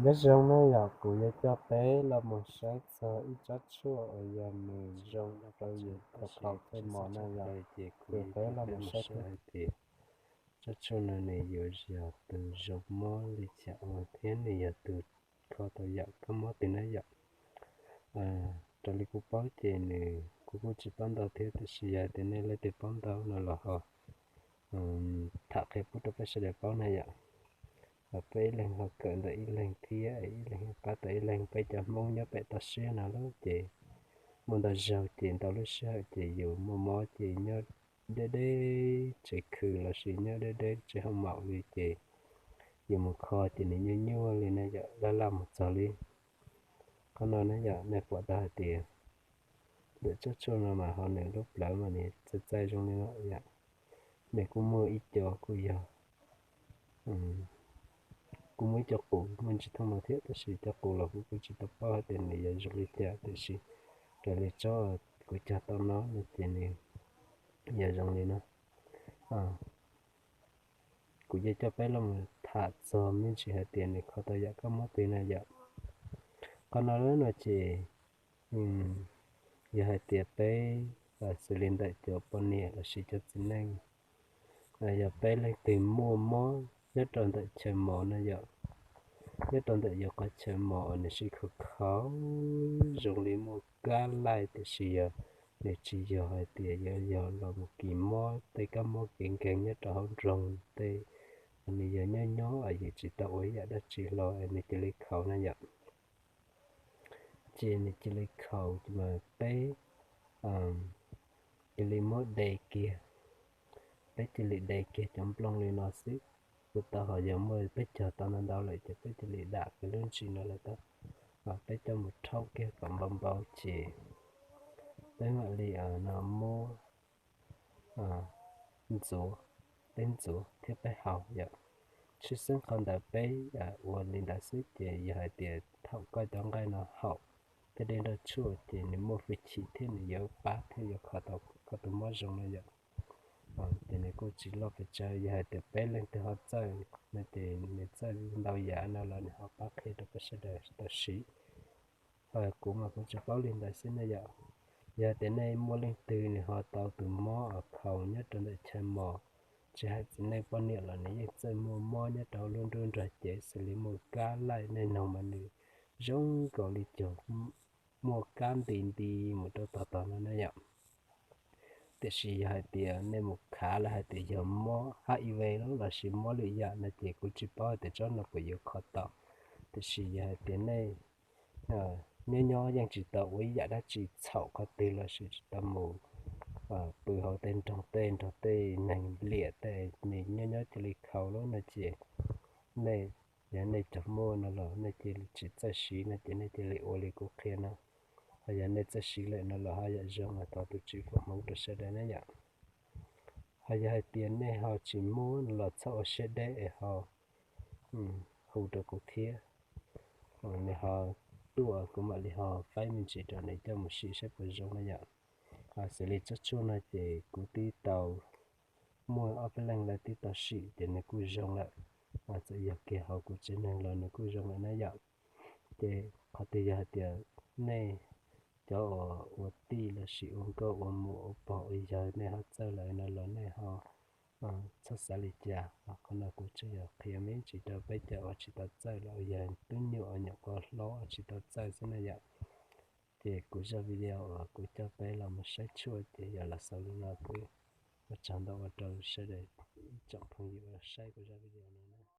Nyob zoo na yom, kuv yuav coj peb los mus saib txog ib tsob tshuaj uas yog nws zoo rau yus khaus khaus khaus mos na yom. Ces kuv yuav peb los mus saib hais tias tsob tshuaj no nws yuav yog tus zoo mob li cas ua thiab nws yog tus kho tau yam kab mob twg na yom. Raws li kuv paub ces nws, kuv kuj tsis paub ntau thiab, tab sis yog tias nej leej twg paub ntau no los ho tham qhia pub rau peb sawv daws paub na yom. Peb ib leeg ho kawm ntawm ib leeg thiab, ib leeg pab tau ib leeg. Peb cov Hmoob nyob pem toj siab no lawm ces muaj ntau zaug ces ntau lub sij hawm ces yus muaj mob ces nyob deb deb tsev khw lossis nyob deb deb tsev hoo maum li ces yus mus kho ces nws nyuaj nyuaj li na yom, laj laj mus txog li. Qhov no na yom, nej pom tau hais tias ntawm tsob tshuaj no mas ho nws lub plawv mas nws txaij txaij zoo li no yom. Nws kuj muaj ib co kuj yog, kuj muaj ib co qus muaj ntsis thooj no thiab, tab sis cov qus los kuv kuj tsis tau paub hais tias nws yog zoo li cas, tiam sis raws li tsob kuv cog tau no no ces nws yog zoo li no. Kuv yuav coj peb los mus tham txog me ntsis hais tias nws kho tau yam kab mob twg na yom. Qhov no no ces yog hais tias peb xws li ntawm cov poj niam lossis cov txiv neej, yog peb leej twg muaj mob nyob rau ntawm chaw mos no yom, nyob rau ntawm yus qhov chaw mos uas nws sib khaus khaus zoo li muaj kab laij, tiam sis yog nws tsis yog hais tias yuav yog los mus kis mob tej kab mob kev nkeeg nyob rau hauv nroog tej, nws yog nyob nyob es yus tsis tau ua ib yam dab tsi hlo es nws cia li khaus na yom. Ces nws cia li khaus mas peb cia li muab de kiag, peb cia li de kiag cov nplooj li no xwb. Kuj tau ho yog muaj peb cog tau ntau ntau lawm ces peb cia li dam kiag lub ntsis no lawm tau. Peb coj mus rhaub kiag kom npau npau ces peb mam li no muab ntxuav, peb ntxuav thiab peb haus yom. Tshwj xeeb qhov ntawd peb ua li ntawd xwb ces yog hais tias thaum koj cov nqaij no haum tej dej nroj tshuaj ces nws muaj hwj chim thiab nws yuav pab thiab yuav kho tau koj tus mob zoo no yom. Ces nws kuj tsis loj pes tsawg, yog hais tias peb leej twg ho txawj no ces nws txawj ntau yam no los nws ho pab qhia rau peb sawv daws tau siv. Ho kuv mas kuv tsuas paub li ntawd xwb na yom. Yog tias nej muaj leej twg nws ho tau tus mob khaus nyob rau ntawm chaw mos, tsis hais txiv neej poj niam los nws yeej txawj muaj mob nyob rau lub nruab nrog cev xws li muaj kab laij, nej noog mas nws zoo nkaus li cog muaj kab nti nti mus rau tog tog no na yom. Tiam sis yog hais tias nej mus khav lawm hais tias yog mob HIV lossis mob lwm yam no ces kuv tsis paub hais tias tsob no puas yuav kho tau. Tiam sis yog hais tias nej nyob nyob yeej tsis tau ua ib yam dab tsi txhaum qhov twg lossis tsis tau mus pw hauv tej nroog tej nrog tej neeg liam tej, nws nyob nyob cia li khaus lawm no ces nej, yog nej cog muaj no los nej cia li tsis txawj siv no ces nej cia li ua li kuv qhia no. Ho yog nej txawj siv lawm no los ho yam zoo mas thov tus Tswv foom hmoov rau sawv daws na yom. Ho yog hais tias nej ho tsis muaj no los txhob ua siab deb es ho hu rau kuv thiab. Nws ho tuaj kuv mam li ho faib me ntsis rau nws coj mus sim saib puas zoo na yom. Xws li tsob tshuaj no ces kuv twb tau muaj ob peb leeg lawv twb tau sim ces nws kuj zoo lawm. Txawm yog kiag hauv kuv tsev neeg los nws kuj zoo lawm na yom. Ces qhov twg yog hais tias nej cov uas ua tij lossis ua nkauj ua muam ua pog ua yawg nej ho txawj lawm no los nej ho txhob xav li cas. Qhov no kuv tsuas yog qhia me ntsis rau peb cov uas tsis tau txawj los yog tub nyuam nyuam qhuav hlob tsis tau txawj xwb na yom. Ces kuv zaj video uas kuv coj peb los mus saib tshuaj ces yog los xaus li no xwb. Ua tsaug ntau ua rau sawv daws ib tsoom phooj ywg uas saib kuv zaj video no.